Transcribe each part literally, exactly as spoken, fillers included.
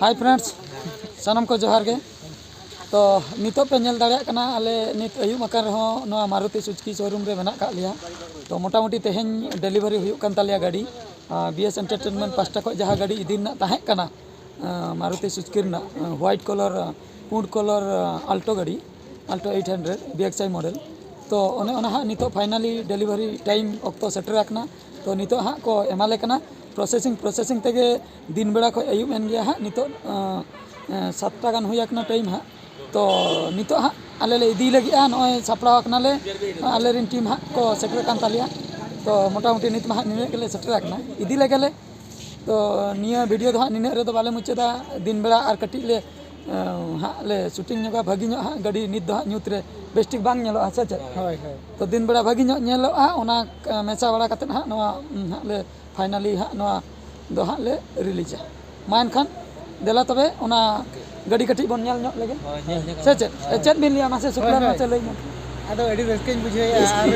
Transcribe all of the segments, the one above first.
Hi friends, ᱥᱟᱱᱟᱢ ᱠᱚ ᱡᱚᱦᱟᱨ ᱜᱮ᱾ ᱛᱚ ᱱᱤᱛᱚᱜ ᱯᱮ ᱧᱮᱞ ᱫᱟᱲᱮᱭᱟᱜ ᱠᱟᱱᱟ, ᱟᱞᱮ ᱱᱤᱛ ᱟᱹᱭᱩᱵ ᱟᱠᱟᱱ ᱨᱮᱦᱚᱸ ᱱᱚᱣᱟ ᱢᱟᱨᱩᱛᱤ ᱥᱩᱡᱩᱠᱤ ᱥᱳᱨᱩᱢ ᱨᱮ ᱢᱮᱱᱟᱜ ᱟᱠᱟᱫ ᱞᱮᱭᱟ᱾ ᱛᱚ ᱢᱚᱴᱟᱢᱩᱴᱤ ᱛᱮᱦᱮᱧ ᱰᱮᱞᱤᱵᱷᱟᱨᱤ ᱦᱩᱭᱩᱜ ᱠᱟᱱ ᱛᱟᱞᱮᱭᱟ ᱜᱟᱹᱰᱤ᱾ ᱵᱤ ᱮᱥ ᱮᱱᱴᱟᱨᱴᱮᱱᱢᱮᱱᱴ ᱯᱟᱥᱴᱟ ᱠᱷᱚᱱ ᱡᱟᱦᱟᱸ ᱜᱟᱹᱰᱤ ᱤᱫᱤ ᱨᱮᱱᱟᱜ ᱛᱟᱦᱮᱸ ᱠᱟᱱᱟ, ᱢᱟᱨᱩᱛᱤ ᱥᱩᱡᱩᱠᱤ ᱨᱮᱱᱟᱜ ᱦᱳᱣᱟᱭᱤᱴ ᱠᱟᱞᱟᱨ, ᱯᱩᱸᱰ ᱠᱟᱞᱟᱨ ᱟᱞᱴᱳ ᱜᱟᱹᱰᱤ, ᱟᱞᱴᱳ ᱮᱭᱤᱴ ᱦᱟᱱᱰᱨᱮᱰ ᱵᱤ ᱮᱠᱥ ᱟᱭ ᱢᱚᱰᱮᱞ᱾ ᱛᱚ ᱚᱱᱮ ᱚᱱᱟ ᱦᱟᱸᱜ ᱱᱤᱛᱚᱜ ᱯᱷᱟᱭᱱᱟᱞᱤ ᱰᱮᱞᱤᱵᱷᱟᱨᱤ ᱴᱟᱭᱤᱢ ᱚᱠᱛᱚ ᱥᱮᱴᱮᱨ ᱟᱠᱟᱱᱟ᱾ ᱛᱚ ᱱᱤᱛᱚᱜ ᱦᱟᱸᱜ ᱠᱚ ᱮᱢᱟᱞᱮ ᱠᱟᱱᱟ᱾ ᱯᱨᱚᱥᱮᱥᱤᱝ ᱯᱨᱚᱥᱮᱥᱤᱝ ᱛᱮᱜᱮ ᱫᱤᱱ ᱵᱮᱲᱟ ᱠᱷᱚᱱ ᱟᱹᱭᱩᱵ ᱮᱱ ᱜᱮᱭᱟ ᱦᱟᱸᱜ᱾ ᱱᱤᱛᱚᱜ ᱟᱸ, ᱟᱸ, ᱥᱟᱛᱴᱟ ᱜᱟᱱ ᱦᱩᱭ ᱟᱠᱟᱱᱟ ᱴᱟᱭᱤᱢ ᱦᱟᱸᱜ᱾ ᱛᱚ ᱱᱤᱛᱚᱜ ᱦᱟᱸᱜ ᱟᱞᱮ ᱞᱮ ᱤᱫᱤ ᱞᱟᱹᱜᱤᱫᱼᱟ, ᱱᱚᱜᱼᱚᱭ ᱥᱟᱯᱲᱟᱣ ᱟᱠᱟᱱᱟᱞᱮ᱾ ᱟᱞᱮ ᱨᱮᱱ ᱴᱤᱢ ᱦᱟᱸᱜ ᱠᱚ ᱥᱮᱴᱮᱨ ᱟᱠᱟᱱ ᱛᱟᱞᱮᱭᱟ᱾ ᱛᱚ ᱢᱚᱴᱟᱢᱩᱴᱤ ᱱᱤᱛ ᱢᱟ ᱦᱟᱸᱜ ᱱᱤᱱᱟᱹᱜ ᱜᱮᱞᱮ ᱥᱮᱴᱮᱨ ᱟᱠᱟᱱᱟ, ᱤᱫᱤ ᱞᱮᱜᱮ ᱞᱮ᱾ ᱛᱚ ᱱᱤᱭᱟᱹ ᱵᱷᱤᱰᱤᱭᱳ ᱫᱚ ᱦᱟᱸᱜ ᱱᱤᱱᱟᱹᱜ ᱨᱮᱫᱚ ᱵᱟᱞᱮ ᱢᱩᱪᱟᱹᱫᱟ᱾ ᱫᱤᱱ ᱵᱮᱲᱟ ᱟᱨ ᱠᱟᱹᱴᱤᱡ ᱞᱮ ᱮᱸ, ᱦᱟᱸᱜ ᱞᱮ ᱥᱩᱴᱤᱝ ᱧᱚᱜᱟ ᱵᱷᱟᱹᱜᱤ ᱧᱚᱜ ᱦᱟᱸᱜ᱾ ᱜᱟᱹᱰᱤ ᱱᱤᱛ ᱫᱚ ᱦᱟᱸᱜ ᱧᱩᱛ ᱨᱮ ᱵᱮᱥ ᱴᱷᱤᱠ ᱵᱟᱝ ᱧᱮᱞᱚᱜᱼᱟ, ᱥᱮ ᱪᱮᱫ? ᱦᱳᱭ, ᱦᱳᱭ᱾ ᱛᱚ ᱫᱤᱱ ᱵᱮᱲᱟ ᱵᱷᱟᱹᱜᱤ ᱧᱚᱜ ᱧᱮᱞᱚᱜᱼᱟ, ᱚᱱᱟ ᱠ-, ᱢᱮᱥᱟ ᱵᱟᱲᱟ ᱠᱟᱛᱮᱫ ᱦᱟᱸᱜ ᱱᱚᱣᱟ, ᱩᱸ, ᱦᱟᱸᱜ ᱞᱮ ᱯᱷᱟᱭᱱᱟᱞᱤ ᱦᱟᱸᱜ ᱱᱚᱣᱟ ᱫᱚ ᱦᱟᱸᱜ ᱞᱮ ᱨᱤᱞᱤᱡᱟ᱾ ᱢᱟ ᱮᱱᱠᱷᱟᱱ ᱫᱮᱞᱟ ᱛᱚᱵᱮ ᱚᱱᱟ ᱜᱟᱹᱰᱤ ᱠᱟᱹᱴᱤᱡ ᱵᱚᱱ ᱧᱮᱞ ᱧᱚᱜ ᱞᱮᱜᱮ, ᱦᱳᱭ, ᱧᱮᱞ ᱧᱚᱜ ᱥᱮ ᱪᱮᱫ? ᱦᱳᱭ᱾ ᱪᱮᱫ ᱵᱤᱱ ᱞᱟᱹᱭᱟ ᱢᱟᱥᱮ ᱥᱩᱠᱞᱟᱞ? ᱦᱳᱭ, ᱦᱳᱭ᱾ ᱢᱟᱥᱮ ᱞᱟᱹᱭ ᱧᱚᱜ᱾ ᱟᱫᱚ ᱟᱹᱰᱤ ᱨᱟᱹᱥᱠᱟᱹᱧ ᱵᱩᱡᱷᱟᱹᱣᱮᱫᱼᱟ, ᱟᱨ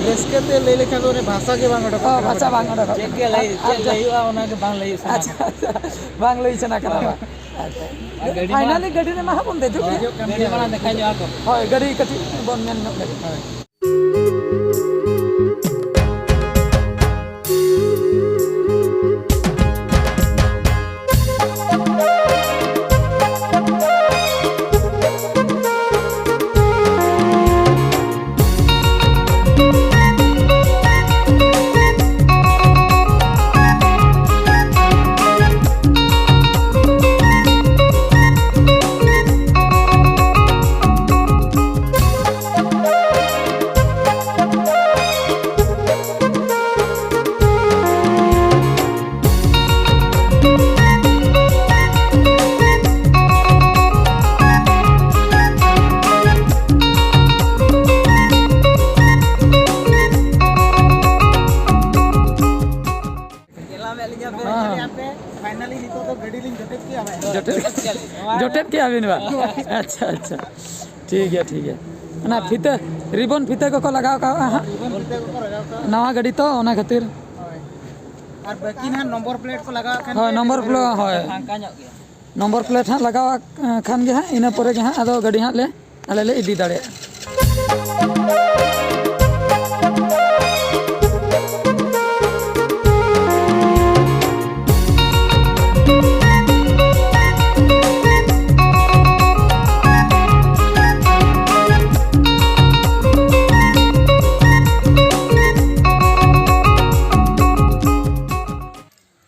ᱨᱟᱹᱥᱠᱟᱹ ᱛᱮ ᱞᱟᱹᱭ ᱞᱮᱠᱷᱟᱱ ᱫᱚ ᱚᱱᱮ ᱵᱷᱟᱥᱟ ᱜᱮ ᱵᱟᱝ ᱚᱰᱚᱠᱚᱜ ᱚ, ᱠᱟᱱᱟ᱾ ᱵᱷᱟᱥᱟ ᱵᱟᱝ ᱚᱰᱚᱠᱚᱜ ᱪᱮᱫ ᱠᱟᱱᱟ᱾ ᱜᱮ ᱞᱟᱹᱭ, ᱟᱨ ᱪᱮᱫ ᱞᱟᱹᱭ ᱦᱩᱭᱩᱜᱼᱟ ᱚᱱᱟ ᱜᱮ ᱵᱟᱝ ᱞᱟᱹᱭ ᱥᱟᱱᱟ ᱟᱪᱪᱷᱟ, ᱠᱟᱱᱟ᱾ ᱟᱪᱪᱷᱟ᱾ ᱵᱟᱝ ᱞᱟᱹᱭ ᱥᱟᱱᱟ ᱠᱟᱱᱟ ᱵᱟᱝ? ᱟᱪᱪᱷᱟ᱾ ᱟᱨ ᱜᱟᱹᱰᱤ ᱢᱟ ᱯᱷᱟᱭᱱᱟᱞᱤ ᱜᱟᱹᱰᱤ ᱨᱮᱢᱟ ᱦᱟᱸᱜ ᱵᱚᱱ ᱫᱮᱡᱚᱜ ᱜᱮ᱾ ᱜᱟᱹᱰᱤ ᱢᱟ ᱫᱮᱠᱷᱟᱣ ᱧᱚᱜᱼᱟ ᱠᱚ᱾ ᱦᱳᱭ, ᱜᱟᱹᱰᱤ ᱠᱟᱹᱴᱤᱡ ᱵᱚᱱ ᱧᱮᱞ ᱧᱚᱜ ᱞᱮᱜᱮ᱾ ᱦᱳᱭ᱾ ᱧᱮᱞᱟᱢᱮᱫ ᱞᱤᱧᱟ ᱯᱮ᱾ ᱦᱮᱸ᱾ ᱧᱮᱞᱮᱫᱼᱟ ᱯᱮ, finally ᱱᱤᱛᱚᱜ ᱫᱚ ᱜᱟᱹᱰᱤ ᱞᱤᱧ ᱡᱚᱴᱮᱫ ᱠᱮᱜᱼᱟ ᱵᱷᱟᱭ᱾ ᱡᱚᱴᱮᱫ, ᱡᱚᱴᱮᱫ ᱠᱮᱜᱼᱟ ᱵᱤᱱ ᱵᱟᱝ? ᱟᱪᱪᱷᱟ, ᱟᱪᱪᱷᱟ, ᱴᱷᱤᱠ ᱜᱮᱭᱟ, ᱴᱷᱤᱠ ᱜᱮᱭᱟ᱾ ᱚᱱᱟ ᱯᱷᱤᱛᱟᱹ, ᱨᱤᱵᱚᱱ ᱯᱷᱤᱛᱟᱹ ᱠᱚᱠᱚ ᱞᱟᱜᱟᱣ ᱠᱟᱜᱼᱟ ᱦᱟᱸᱜ᱾ ᱨᱤᱵᱚᱱ ᱯᱷᱤᱛᱟᱹ ᱠᱚᱠᱚ ᱞᱟᱜᱟᱣ ᱠᱟᱜᱼᱟ᱾ ᱱᱟᱣᱟ ᱜᱟᱹᱰᱤ ᱛᱚ, ᱚᱱᱟ ᱠᱷᱟᱹᱛᱤᱨ᱾ ᱦᱳᱭ᱾ ᱟᱨ ᱵᱟᱹᱠᱤ ᱱᱟᱦᱟᱜ ᱱᱚᱢᱵᱚᱨ ᱯᱞᱮᱴ ᱠᱚ ᱞᱟᱜᱟᱣ ᱠᱷᱟᱱ ᱦᱳᱭ, ᱜᱮ ᱱᱚᱢᱵᱚᱨ ᱯᱞᱮᱴ, ᱦᱳᱭ᱾ ᱯᱷᱟᱸᱠᱟ ᱧᱚᱜ ᱜᱮᱭᱟ᱾ ᱱᱚᱢᱵᱚᱨ ᱯᱞᱮᱴ ᱦᱟᱸᱜ ᱞᱟᱜᱟᱣ ᱠᱷᱟᱱ ᱜᱮ ᱦᱟᱸᱜ, ᱤᱱᱟᱹ ᱯᱚᱨᱮ ᱜᱮ ᱦᱟᱸᱜ ᱟᱫᱚ ᱜᱟᱹᱰᱤ ᱦᱟᱸᱜ ᱞᱮ, ᱟᱞᱮ ᱞᱮ ᱤᱫᱤ ᱫᱟᱲᱮᱭᱟᱜᱼᱟ᱾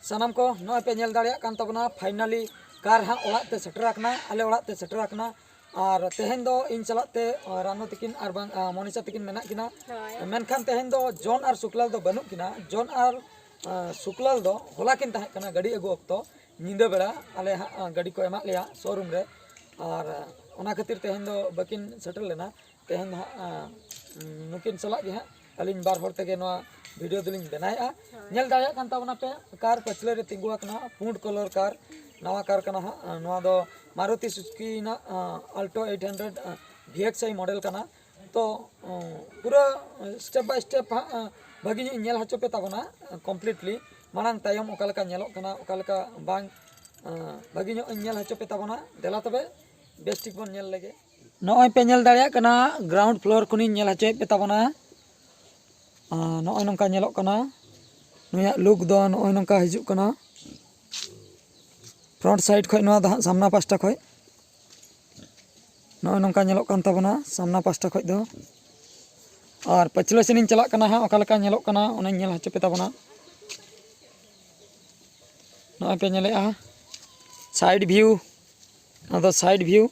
ᱥᱟᱱᱟᱢ ᱠᱚ ᱱᱚᱜᱼᱚᱭ ᱯᱮ ᱧᱮᱞ ᱫᱟᱲᱮᱭᱟᱜ ᱠᱟᱱ ᱛᱟᱵᱚᱱᱟ, finally ᱠᱟᱨ ᱦᱟᱸᱜ ᱚᱲᱟᱜ ᱛᱮ ᱥᱮᱴᱮᱨ ᱟᱠᱟᱱᱟ, ᱟᱞᱮ ᱚᱲᱟᱜ ᱛᱮ ᱥᱮᱴᱮᱨ ᱟᱠᱟᱱᱟ᱾ ᱟᱨ ᱛᱮᱦᱮᱧ ᱫᱚ ᱤᱧ ᱪᱟᱞᱟᱜ ᱛᱮ, ᱟᱸ, ᱨᱟᱱᱩ ᱛᱤᱠᱤᱱ ᱟᱨ ᱵᱟᱝ, ᱟᱸ, ᱢᱚᱱᱤᱥᱟ ᱛᱤᱠᱤᱱ ᱢᱮᱱᱟᱜ ᱠᱤᱱᱟ᱾ ᱦᱳᱭ᱾ ᱢᱮᱱᱠᱷᱟᱱ ᱛᱮᱦᱮᱧ ᱫᱚ ᱡᱚᱱ ᱟᱨ ᱥᱩᱠᱞᱟᱞ ᱫᱚ ᱵᱟᱹᱱᱩᱜ ᱠᱤᱱᱟ᱾ ᱡᱚᱱ ᱟᱨ, ᱟᱸ, ᱥᱩᱠᱞᱟᱞ ᱫᱚ ᱦᱚᱞᱟ ᱠᱤᱱ ᱛᱟᱦᱮᱸ ᱠᱟᱱᱟ ᱜᱟᱹᱰᱤ ᱟᱹᱜᱩ ᱚᱠᱛᱚ, ᱧᱤᱫᱟᱹ ᱵᱮᱲᱟ ᱟᱞᱮ ᱦᱟᱸᱜ, ᱟᱸ, ᱜᱟᱹᱰᱤ ᱠᱚ ᱮᱢᱟᱜ ᱞᱮᱭᱟ ᱥᱳᱨᱩᱢ ᱨᱮ᱾ ᱟᱨ, ᱟᱸ, ᱚᱱᱟ ᱠᱷᱟᱹᱛᱤᱨ ᱛᱮᱦᱮᱧ ᱫᱚ ᱵᱟᱹᱠᱤᱱ ᱥᱮᱴᱮᱨ ᱞᱮᱱᱟ᱾ ᱛᱮᱦᱮᱧ ᱫᱚ ᱦᱟᱸᱜ, ᱟᱸ, ᱱᱩᱠᱤᱱ ᱥᱟᱞᱟᱜ ᱜᱮ ᱦᱟᱸᱜ ᱟᱹᱞᱤᱧ ᱵᱟᱨ ᱦᱚᱲ ᱛᱮᱜᱮ ᱱᱚᱣᱟ ᱵᱷᱤᱰᱤᱭᱳ ᱫᱚᱞᱤᱧ ᱵᱮᱱᱟᱣᱮᱫᱼᱟ᱾ ᱦᱳᱭ᱾ ᱧᱮᱞ ᱫᱟᱲᱮᱭᱟᱜ ᱠᱟᱱ ᱛᱟᱵᱚᱱᱟ ᱯᱮ, ᱠᱟᱨ ᱯᱟᱹᱪᱷᱞᱟᱹ ᱨᱮ ᱛᱤᱸᱜᱩ ᱟᱠᱟᱱᱟ, ᱯᱩᱸᱰ ᱠᱚᱞᱚᱨ ᱠᱟᱨ, ᱱᱟᱣᱟ ᱠᱟᱨ ᱠᱟᱱᱟ ᱦᱟᱸᱜ᱾ ᱟᱸ, ᱱᱚᱣᱟ ᱫᱚ ᱢᱟᱨᱩᱛᱤ ᱥᱩᱡᱩᱠᱤ ᱨᱮᱱᱟᱜ, ᱟᱸ, Alto eight hundred, ᱟᱸ, V X I ᱢᱚᱰᱮᱞ ᱠᱟᱱᱟ᱾ ᱛᱚ, ᱟᱸ, ᱯᱩᱨᱟᱹ step by step ᱦᱟᱸᱜ, ᱟᱸ, ᱵᱷᱟᱹᱜᱤ ᱧᱚᱜ ᱤᱧ ᱧᱮᱞ ᱦᱚᱪᱚ ᱯᱮ ᱛᱟᱵᱚᱱᱟ, ᱟᱸ, completely᱾ ᱢᱟᱲᱟᱝ ᱛᱟᱭᱚᱢ ᱚᱠᱟ ᱞᱮᱠᱟ ᱧᱮᱞᱚᱜ ᱠᱟᱱᱟ, ᱚᱠᱟ ᱞᱮᱠᱟ ᱵᱟᱝ, ᱟᱸ, ᱵᱷᱟᱹᱜᱤ ᱧᱚᱜ ᱤᱧ ᱧᱮᱞ ᱦᱚᱪᱚ ᱯᱮ ᱛᱟᱵᱚᱱᱟ᱾ ᱫᱮᱞᱟ ᱛᱚᱵᱮ, ᱵᱮᱥ ᱴᱷᱤᱠ ᱵᱚᱱ ᱧᱮᱞ ᱞᱮᱜᱮ᱾ ᱱᱚᱜᱼᱚᱭ ᱯᱮ ᱧᱮᱞ ᱫᱟᱲᱮᱭᱟᱜ ᱠᱟᱱᱟ, ground floor ᱠᱷᱚᱱᱤᱧ ᱧᱮᱞ ᱦᱚᱪᱚᱭᱮᱫ ᱯᱮ ᱛᱟᱵᱚᱱᱟ᱾ ᱟᱸ, ᱱᱚᱜᱼᱚᱭ ᱱᱚᱝᱠᱟ ᱧᱮᱞᱚᱜ ᱠᱟᱱᱟ᱾ ᱱᱩᱭᱟᱜ look ᱫᱚ ᱱᱚᱜᱼᱚᱭ ᱱᱚᱝᱠᱟ ᱦᱤᱡᱩᱜ ᱠᱟᱱᱟ᱾ Front side ᱠᱷᱚᱡ ᱱᱚᱣᱟ ᱫᱚ ᱦᱟᱸᱜ ᱥᱟᱢᱱᱟ ᱯᱟᱥᱴᱟ ᱠᱷᱚᱡ᱾ ᱱᱚᱜᱼᱚᱭ ᱱᱚᱝᱠᱟ ᱧᱮᱞᱚᱜ ᱠᱟᱱ ᱛᱟᱵᱚᱱᱟ ᱥᱟᱢᱱᱟ ᱯᱟᱥᱴᱟ ᱠᱷᱚᱡ ᱫᱚ᱾ ᱟᱨ ᱯᱟᱹᱪᱷᱞᱟᱹ ᱥᱮᱱᱤᱧ ᱪᱟᱞᱟᱜ ᱠᱟᱱᱟ ᱦᱟᱸᱜ, ᱚᱠᱟ ᱞᱮᱠᱟ ᱧᱮᱞᱚᱜ ᱠᱟᱱᱟ ᱚᱱᱟᱧ ᱧᱮᱞ ᱦᱚᱪᱚ ᱯᱮ ᱛᱟᱵᱚᱱᱟ᱾ ᱱᱚᱜᱼᱚᱭ ᱯᱮ ᱧᱮᱞᱮᱫᱼᱟ side view, ᱱᱚᱣᱟ ᱫᱚ side view᱾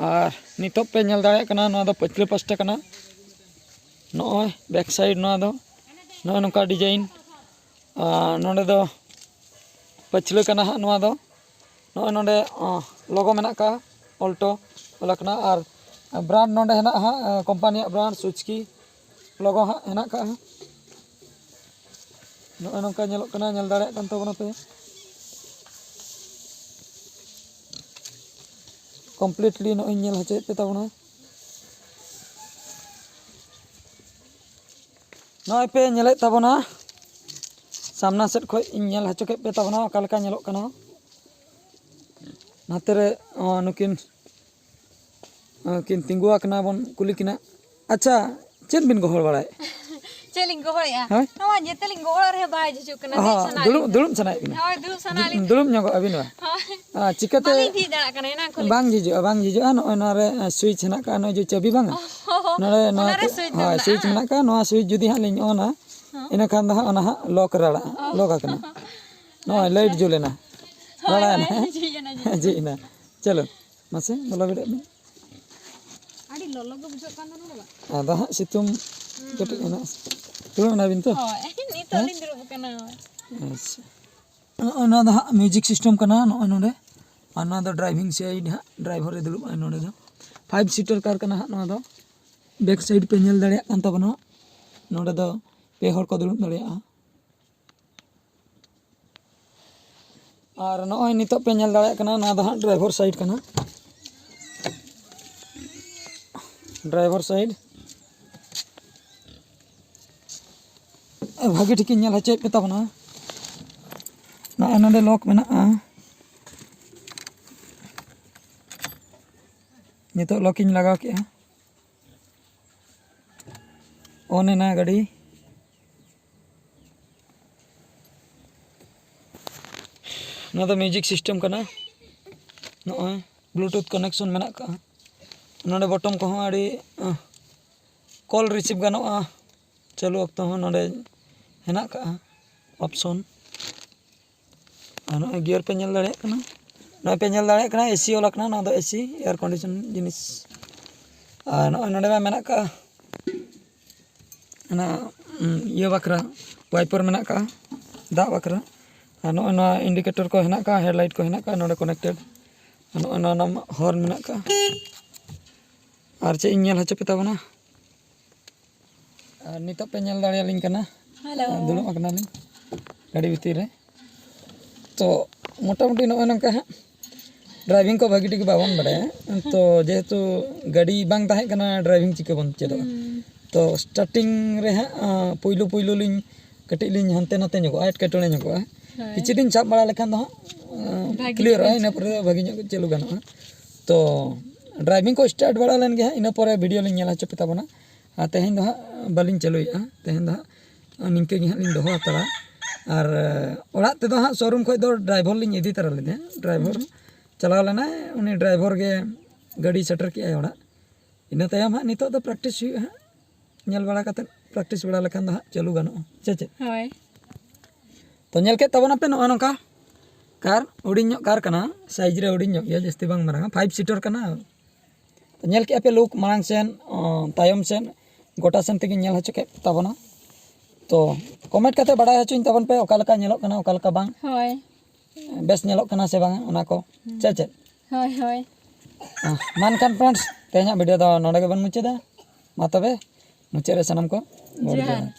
ᱟᱨ ᱱᱤᱛᱚᱜ ᱯᱮ ᱧᱮᱞ ᱫᱟᱲᱮᱭᱟᱜ ᱠᱟᱱᱟ, ᱱᱚᱣᱟ ᱫᱚ ᱯᱟᱹᱪᱷᱞᱟᱹ ᱯᱟᱥᱴᱟ ᱠᱟᱱᱟ᱾ ᱱᱚᱜᱼᱚᱭ back side ᱱᱚᱣᱟ ᱫᱚ, ᱱᱚᱜᱼᱚᱭ ᱱᱚᱝᱠᱟ design᱾ ᱟᱨ ᱱᱚᱰᱮ ᱫᱚ ᱯᱟᱹᱪᱷᱞᱟᱹ ᱠᱟᱱᱟ ᱦᱟᱸᱜ ᱱᱚᱣᱟ ᱫᱚ᱾ ᱱᱚᱜᱼᱚᱭ ᱱᱚᱰᱮ, ᱟᱸ, logo ᱢᱮᱱᱟᱜ ᱟᱠᱟᱫᱼᱟ, Alto ᱚᱞ ᱟᱠᱟᱱᱟ᱾ ᱟᱨ brand ᱱᱚᱰᱮ ᱦᱮᱱᱟᱜᱼᱟ ᱦᱟᱸᱜ, ᱟᱸ, ᱠᱳᱢᱯᱟᱱᱤᱭᱟᱜ brand Suzuki logo ᱦᱟᱸᱜ ᱦᱮᱱᱟᱜ ᱟᱠᱟᱫᱼᱟ᱾ ᱱᱚᱜᱼᱚᱭ ᱱᱚᱝᱠᱟ ᱧᱮᱞᱚᱜ ᱠᱟᱱᱟ, ᱧᱮᱞ ᱫᱟᱲᱮᱭᱟᱜ ᱠᱟᱱ ᱛᱟᱵᱚᱱᱟ ᱯᱮ᱾ Completely ᱱᱚᱜᱼᱚᱭ ᱧᱮᱞ ᱦᱚᱪᱚᱭᱮᱫ ᱯᱮ ᱛᱟᱵᱚᱱᱟ᱾ ᱱᱚᱜᱼᱚᱭ ᱯᱮ ᱧᱮᱞᱮᱫ ᱛᱟᱵᱚᱱᱟ, ᱥᱟᱢᱱᱟ ᱥᱮᱫ ᱠᱷᱚᱱ ᱤᱧ ᱧᱮᱞ ᱦᱚᱪᱚ ᱠᱮᱫ ᱯᱮ ᱛᱟᱵᱚᱱᱟ ᱚᱠᱟ ᱞᱮᱠᱟ ᱧᱮᱞᱚᱜ ᱠᱟᱱᱟ᱾ ᱱᱟᱛᱮ ᱨᱮ ᱚ, ᱱᱩᱠᱤᱱ ᱚ, ᱠᱤᱱ ᱛᱤᱸᱜᱩ ᱟᱠᱟᱱᱟ, ᱵᱚᱱ ᱠᱩᱞᱤ ᱠᱤᱱᱟ᱾ ᱟᱪᱪᱷᱟ, ᱪᱮᱫ ᱵᱤᱱ ᱜᱚᱦᱚᱲ ᱵᱟᱲᱟᱭᱮᱫ? ᱪᱮᱫ ᱞᱤᱧ ᱜᱚᱦᱚᱲᱮᱫᱼᱟ? ᱦᱮᱸ? ᱱᱚᱣᱟ ᱧᱮᱛᱮ ᱞᱤᱧ ᱜᱚᱦᱚᱲ ᱨᱮᱦᱚᱸ ᱵᱟᱭ ᱡᱩᱡᱩᱜ ᱠᱟᱱᱟ᱾ ᱦᱚᱸ, ᱫᱩᱲᱩᱵ ᱥᱟᱱᱟᱭᱮᱫ ᱫᱩᱲᱩᱵ, ᱞᱤᱧᱟ᱾ ᱫᱩᱲᱩᱵ ᱥᱟᱱᱟᱭᱮᱫ ᱵᱤᱱᱟ? ᱦᱳᱭ, ᱫᱩᱲᱩᱵ ᱥᱟᱱᱟᱭᱮᱫ ᱞᱤᱧᱟ᱾ ᱫᱩᱲᱩᱵ ᱧᱚᱜᱚᱜ ᱟᱹᱵᱤᱱ ᱵᱟᱝ? ᱦᱳᱭ᱾ ᱟᱨ ᱪᱤᱠᱟᱹᱛᱮ? ᱵᱟᱹᱞᱤᱧ ᱡᱷᱤᱡ ᱫᱟᱲᱮᱭᱟᱜ ᱠᱟᱱᱟ, ᱮᱱᱟᱝ ᱠᱷᱚᱱ ᱞᱤᱧ ᱵᱟᱝ ᱡᱷᱤᱡᱚᱜᱼᱟ, ᱵᱟᱝ ᱡᱷᱤᱡᱚᱜᱼᱟ᱾ ᱱᱚᱜᱼᱚᱭ ᱱᱚᱣᱟ ᱨᱮ, ᱟᱸ, ᱥᱩᱭᱤᱪ ᱦᱮᱱᱟᱜ ᱠᱟᱜᱼᱟ, ᱱᱚᱜᱼᱚᱭ ᱡᱮ ᱪᱟᱹᱵᱤ ᱵᱟᱝᱟ? ᱚᱱᱟ ᱨᱮ ᱱᱚᱣᱟ ᱚᱱᱟ ᱨᱮ ᱛᱮ-, ᱥᱩᱭᱤᱪ ᱫᱚ ᱦᱳᱭ, ᱢᱮᱱᱟᱜᱼᱟ? ᱥᱩᱭᱤᱪ ᱢᱮᱱᱟᱜ ᱠᱟᱜᱼᱟ᱾ ᱱᱚᱣᱟ ᱥᱩᱭᱤᱪ ᱡᱩᱫᱤ ᱦᱟᱸᱜ ᱞᱤᱧ ᱚᱱᱟ, ᱦᱚᱸ᱾ ᱤᱱᱟᱹ ᱠᱷᱟᱱ ᱫᱚ ᱦᱟᱸᱜ ᱚᱱᱟ ᱦᱟᱸᱜ ᱞᱚᱠ ᱨᱟᱲᱟᱜᱼᱟ, ᱚ᱾ ᱞᱚᱠ ᱟᱠᱟᱱᱟ᱾ ᱱᱚᱜᱼᱚᱭ ᱟᱪᱪᱷᱟ᱾ ᱞᱟᱭᱤᱴ ᱡᱩᱞᱮᱱᱟ, ᱦᱳᱭ, ᱨᱟᱲᱟᱭᱮᱱᱟ᱾ ᱦᱳᱭ, ᱡᱷᱤᱡ ᱮᱱᱟ, ᱡᱷᱤᱡ ᱮᱱᱟ᱾ ᱡᱷᱤᱡ ᱮᱱᱟ᱾ ᱪᱚᱞᱚ, ᱢᱟᱥᱮ ᱵᱚᱞᱚ ᱵᱮᱨᱮᱫ ᱢᱮ᱾ ᱟᱹᱰᱤ ᱞᱚᱞᱚ ᱜᱮ ᱵᱩᱡᱷᱟᱹᱜ ᱠᱟᱱ ᱫᱚ ᱱᱚᱰᱮ ᱫᱚ᱾ ᱟᱫᱚ ᱦᱟᱸᱜ ᱥᱤᱛᱩᱝ ᱦᱩᱸ᱾ ᱠᱟᱹᱴᱤᱡ ᱢᱮᱱᱟᱜᱼᱟ᱾ ᱫᱩᱲᱩᱵ ᱮᱱᱟ ᱵᱤᱱ ᱛᱚ? ᱦᱳᱭ, ᱱᱤᱛᱚᱜ ᱦᱮᱸ? ᱞᱤᱧ ᱫᱩᱲᱩᱵ ᱟᱠᱟᱱᱟ, ᱦᱳᱭ᱾ ᱟᱪᱪᱷᱟ᱾ ᱱᱚᱜᱼᱚᱭ ᱱᱚᱣᱟ ᱫᱚ ᱦᱟᱸᱜ ᱢᱤᱣᱡᱤᱠ ᱥᱤᱥᱴᱮᱢ ᱠᱟᱱᱟ, ᱱᱚᱜᱼᱚᱭ ᱱᱚᱰᱮ᱾ ᱟᱨ ᱱᱚᱣᱟ ᱫᱚ ᱰᱨᱟᱭᱵᱷᱤᱝ ᱥᱟᱭᱤᱰ ᱦᱟᱸᱜ, ᱰᱨᱟᱭᱵᱷᱟᱨ ᱮ ᱫᱩᱲᱩᱵᱼᱟᱭ ᱱᱚᱰᱮ ᱫᱚ᱾ ᱯᱷᱟᱭᱤᱵᱷ ᱥᱤᱴᱟᱨ ᱠᱟᱨ ᱠᱟᱱᱟ ᱦᱟᱸᱜ ᱱᱚᱣᱟ ᱫᱚ᱾ ᱵᱮᱠ ᱥᱟᱭᱤᱰ ᱯᱮ ᱧᱮᱞ ᱫᱟᱲᱮᱭᱟᱜ ᱠᱟᱱ ᱛᱟᱵᱚᱱᱟ᱾ ᱱᱚᱰᱮ ᱫᱚ ᱯᱮ ᱦᱚᱲ ᱠᱚ ᱫᱩᱲᱩᱵ ᱫᱟᱲᱮᱭᱟᱜᱼᱟ᱾ ᱟᱨ ᱱᱚᱜᱼᱚᱭ ᱱᱤᱛᱚᱜ ᱯᱮ ᱧᱮᱞ ᱫᱟᱲᱮᱭᱟᱜ ᱠᱟᱱᱟ, ᱱᱚᱣᱟ ᱫᱚ ᱦᱟᱸᱜ ᱰᱨᱟᱭᱵᱷᱟᱨ ᱥᱟᱭᱤᱰ ᱠᱟᱱᱟ᱾ Driver side. ᱵᱷᱟᱹᱜᱤ ᱴᱷᱤᱠ ᱤᱧ ᱧᱮᱞ ᱦᱚᱪᱚᱭᱮᱫ ᱯᱮ ᱛᱟᱵᱚᱱᱟ᱾ ᱱᱚᱜᱼᱚᱭ ᱱᱚᱰᱮ ᱞᱚᱠ ᱢᱮᱱᱟᱜᱼᱟ᱾ ᱱᱤᱛᱚᱜ ᱞᱚᱠ ᱤᱧ ᱞᱟᱜᱟᱣ ᱠᱮᱜᱼᱟ᱾ ᱚᱱ ᱮᱱᱟ ᱜᱟᱹᱰᱤ᱾ ᱱᱚᱣᱟ ᱫᱚ ᱢᱤᱣᱡᱤᱠ ᱥᱤᱥᱴᱮᱢ ᱠᱟᱱᱟ᱾ ᱱᱚᱜᱼᱚᱭ ᱵᱞᱩᱴᱩᱛᱷ ᱠᱟᱱᱮᱠᱥᱚᱱ ᱢᱮᱱᱟᱜ ᱠᱟᱜᱼᱟ᱾ ᱱᱚᱰᱮ ᱵᱚᱴᱚᱢ ᱠᱚᱦᱚᱸ ᱟᱹᱰᱤ, ᱟᱸ, ᱠᱚᱞ ᱨᱤᱥᱤᱵᱷ ᱜᱟᱱᱚᱜᱼᱟ᱾ ᱪᱟᱹᱞᱩ ᱚᱠᱛᱚ ᱦᱚᱸ ᱱᱚᱰᱮ ᱦᱮᱱᱟᱜ ᱠᱟᱜᱼᱟ ᱚᱯᱥᱚᱱ᱾ ᱟᱨ ᱱᱚᱜᱼᱚᱭ ᱜᱤᱭᱟᱨ ᱯᱮ ᱧᱮᱞ ᱫᱟᱲᱮᱭᱟᱜ ᱠᱟᱱᱟ, ᱱᱚᱜᱼᱚᱭ ᱯᱮ ᱧᱮᱞ ᱫᱟᱲᱮᱭᱟᱜ ᱠᱟᱱᱟ, ᱮᱥᱤ ᱚᱞ ᱟᱠᱟᱱᱟ, ᱱᱚᱣᱟ ᱫᱚ ᱮᱥᱤ, ᱮᱭᱟᱨ ᱠᱚᱱᱰᱤᱥᱚᱱ ᱡᱤᱱᱤᱥ᱾ ᱟᱨ ᱱᱚᱜᱼᱚᱭ ᱱᱚᱰᱮ ᱢᱟ ᱢᱮᱱᱟᱜ ᱠᱟᱜᱼᱟ ᱚᱱᱟ, ᱩᱸ, ᱤᱭᱟᱹ ᱵᱟᱠᱷᱨᱟ, ᱣᱟᱭᱯᱟᱨ ᱢᱮᱱᱟᱜ ᱠᱟᱜᱼᱟ ᱫᱟᱜ ᱵᱟᱠᱷᱨᱟ᱾ ᱟᱨ ᱱᱚᱜᱼᱚᱭ ᱱᱚᱣᱟ ᱤᱱᱰᱤᱠᱮᱴᱚᱨ ᱠᱚ ᱦᱮᱱᱟᱜ ᱠᱟᱜᱼᱟ, ᱦᱮᱰᱞᱟᱭᱤᱴ ᱠᱚ ᱦᱮᱱᱟᱜ ᱠᱟᱜᱼᱟ, ᱱᱚᱰᱮ ᱠᱚᱱᱮᱠᱴᱮᱰ᱾ ᱟᱨ ᱱᱚᱜᱼᱚᱭ ᱱᱚᱣᱟ ᱨᱮᱱᱟᱜ ᱦᱚᱨᱱ ᱢᱮᱱᱟᱜ ᱠᱟᱜᱼᱟ᱾ ᱟᱨ ᱪᱮᱫ ᱤᱧ ᱧᱮᱞ ᱦᱚᱪᱚ ᱯᱮ ᱛᱟᱵᱚᱱᱟ, ᱟᱨ ᱱᱤᱛᱚᱜ ᱯᱮ ᱧᱮᱞ ᱫᱟᱲᱮᱭᱟᱞᱤᱧ ᱠᱟᱱᱟ, ᱦᱮᱞᱳ᱾ ᱫᱩᱲᱩᱵ ᱟᱠᱟᱱᱟᱞᱤᱧ ᱜᱟᱹᱰᱤ ᱵᱷᱤᱛᱤᱨ ᱨᱮ᱾ ᱛᱚ, ᱢᱚᱴᱟᱢᱩᱴᱤ ᱱᱚᱜᱼᱚᱭ ᱱᱚᱝᱠᱟ ᱦᱟᱸᱜ ᱰᱨᱟᱭᱵᱷᱤᱝ ᱠᱚ ᱵᱷᱟᱹᱜᱤ ᱴᱷᱤᱠ ᱵᱟᱵᱚᱱ ᱵᱟᱲᱟᱭᱟ᱾ ᱛᱚ, ᱡᱮᱦᱮᱛᱩ ᱜᱟᱹᱰᱤ ᱵᱟᱝ ᱛᱟᱦᱮᱸ ᱠᱟᱱᱟ, ᱰᱨᱟᱭᱵᱷᱤᱝ ᱪᱤᱠᱟᱹ ᱵᱚᱱ ᱪᱮᱫᱚᱜᱼᱟ? ᱦᱩᱸ᱾ ᱛᱚ ᱥᱴᱟᱨᱴᱤᱝ ᱨᱮ ᱦᱟᱸᱜ ᱟᱸ, ᱯᱩᱭᱞᱩ ᱯᱩᱭᱞᱩ ᱞᱤᱧ ᱠᱟᱹᱴᱤᱡ ᱞᱤᱧ ᱦᱟᱱᱛᱮ ᱱᱟᱛᱮ ᱧᱚᱜᱚᱜᱼᱟ, ᱮᱴᱠᱮᱴᱚᱬᱮ ᱧᱚᱜᱚᱜᱼᱟ᱾ ᱦᱳᱭ᱾ ᱠᱤᱪᱷᱩ ᱫᱤᱱ ᱥᱟᱵ ᱵᱟᱲᱟ ᱞᱮᱠᱷᱟᱱ ᱫᱚ ᱦᱟᱸᱜ ᱵᱷᱟᱜᱤ ᱠᱞᱤᱭᱟᱨᱚᱜᱼᱟ, ᱧᱚᱜ ᱤᱱᱟᱹ ᱯᱚᱨᱮ ᱫᱚ ᱵᱷᱟᱜᱤ ᱧᱚᱜ ᱪᱟᱹᱞᱩ ᱜᱟᱱᱚᱜᱼᱟ᱾ ᱛᱚ ᱰᱨᱟᱭᱵᱷᱤᱝ ᱠᱚ ᱥᱴᱟᱨᱴ ᱵᱟᱲᱟ ᱞᱮᱱ ᱜᱮ ᱦᱟᱸᱜ, ᱤᱱᱟᱹ ᱯᱚᱨᱮ ᱵᱷᱤᱰᱤᱭᱳ ᱞᱤᱧ ᱧᱮᱞ ᱦᱚᱪᱚ ᱯᱮ ᱛᱟᱵᱚᱱᱟ᱾ ᱟᱨ ᱛᱮᱦᱮᱧ ᱫᱚ ᱦᱟᱸᱜ ᱵᱟᱹᱞᱤᱧ ᱪᱟᱹᱞᱩᱭᱮᱫᱼᱟ, ᱛᱮᱦᱮᱧ ᱫᱚ ᱦᱟᱸᱜ ᱱᱤᱝᱠᱟᱹ ᱜᱮ ᱦᱟᱸᱜ ᱞᱤᱧ ᱫᱚᱦᱚ ᱦᱟᱛᱟᱲᱟ᱾ ᱟᱨ ᱚᱲᱟᱜ ᱛᱮᱫᱚ ᱦᱟᱸᱜ ᱥᱳᱨᱩᱢ ᱠᱷᱚᱱ ᱫᱚ ᱰᱨᱟᱭᱵᱷᱟᱨ ᱞᱤᱧ ᱤᱫᱤ ᱛᱟᱨᱟ ᱞᱮᱫᱮᱭᱟ᱾ ᱰᱨᱟᱭᱵᱷᱟᱨ ᱪᱟᱞᱟᱣ ᱞᱮᱱᱟᱭ, ᱩᱱᱤ ᱰᱨᱟᱭᱵᱷᱟᱨ ᱜᱮ ᱜᱟᱹᱰᱤ ᱥᱮᱴᱮᱨ ᱠᱮᱜᱼᱟᱭ ᱚᱲᱟᱜ᱾ ᱤᱱᱟᱹ ᱛᱟᱭᱚᱢ ᱦᱟᱸᱜ ᱱᱤᱛᱚᱜ ᱫᱚ ᱯᱨᱮᱠᱴᱤᱥ ᱦᱩᱭᱩᱜᱼᱟ ᱦᱟᱸᱜ, ᱧᱮᱞ ᱵᱟᱲᱟ ᱠᱟᱛᱮᱫ ᱯᱨᱮᱠᱴᱤᱥ ᱵᱟᱲᱟ ᱞᱮᱠᱷᱟᱱ ᱫᱚ ᱦᱟᱸᱜ ᱪᱟᱹᱞᱩ ᱜᱟᱱᱚᱜᱼᱟ, ᱥᱮ ᱪᱮᱫ? ᱦᱳᱭ᱾ ᱛᱚ ᱧᱮᱞ ᱠᱮᱫ ᱛᱟᱵᱚᱱᱟᱯᱮ ᱱᱚᱜᱼᱚᱭ ᱱᱚᱝᱠᱟ ᱠᱟᱨ, ᱦᱩᱰᱤᱧ ᱧᱚᱜ ᱠᱟᱨ ᱠᱟᱱᱟ, ᱥᱟᱭᱤᱡᱽ ᱨᱮ ᱦᱩᱰᱤᱧ ᱧᱚᱜ ᱜᱮᱭᱟ, ᱡᱟᱹᱥᱛᱤ ᱵᱟᱝ ᱢᱟᱨᱟᱝᱟ, ᱯᱷᱟᱭᱤᱵᱷ ᱥᱤᱴᱟᱨ ᱠᱟᱱᱟ᱾ ᱛᱚ ᱧᱮᱞ ᱠᱮᱜᱼᱟ ᱯᱮ ᱞᱩᱠ ᱢᱟᱲᱟᱝ ᱥᱮᱱ, ᱚ, ᱛᱟᱭᱚᱢ ᱥᱮᱱ, ᱜᱚᱴᱟ ᱥᱮᱱ ᱛᱮᱜᱮᱧ ᱧᱮᱞ ᱦᱚᱪᱚ ᱠᱮᱫ ᱛᱟᱵᱚᱱᱟ᱾ ᱛᱚ ᱠᱚᱢᱮᱱᱴ ᱠᱟᱛᱮ ᱵᱟᱲᱟᱭ ᱦᱚᱪᱚᱧ ᱛᱟᱵᱚᱱ ᱯᱮ ᱚᱠᱟ ᱞᱮᱠᱟ ᱧᱮᱞᱚᱜ ᱠᱟᱱᱟ, ᱚᱠᱟ ᱞᱮᱠᱟ ᱵᱟᱝ, ᱦᱳᱭ᱾ ᱵᱮᱥ ᱧᱮᱞᱚᱜ ᱠᱟᱱᱟ ᱥᱮ ᱵᱟᱝᱟ, ᱚᱱᱟ ᱠᱚ, ᱥᱮ ᱪᱮᱫ? ᱦᱳᱭ ᱦᱳᱭ᱾ ᱢᱟ ᱮᱱᱠᱷᱟᱱ ᱯᱷᱨᱮᱱᱰᱥ, ᱛᱮᱦᱮᱧᱟᱜ ᱵᱷᱤᱰᱤᱭᱳ ᱫᱚ ᱱᱚᱰᱮ ᱜᱮᱵᱚᱱ ᱢᱩᱪᱟᱹᱫᱟ᱾ ᱢᱟ ᱛᱚᱵᱮ ᱢᱩᱪᱟᱹᱫ ᱨᱮ ᱥᱟᱱᱟᱢ ᱠᱚ ᱜᱚᱰ ᱡᱚᱦᱟᱨ᱾ ᱡᱚᱦᱟᱨ᱾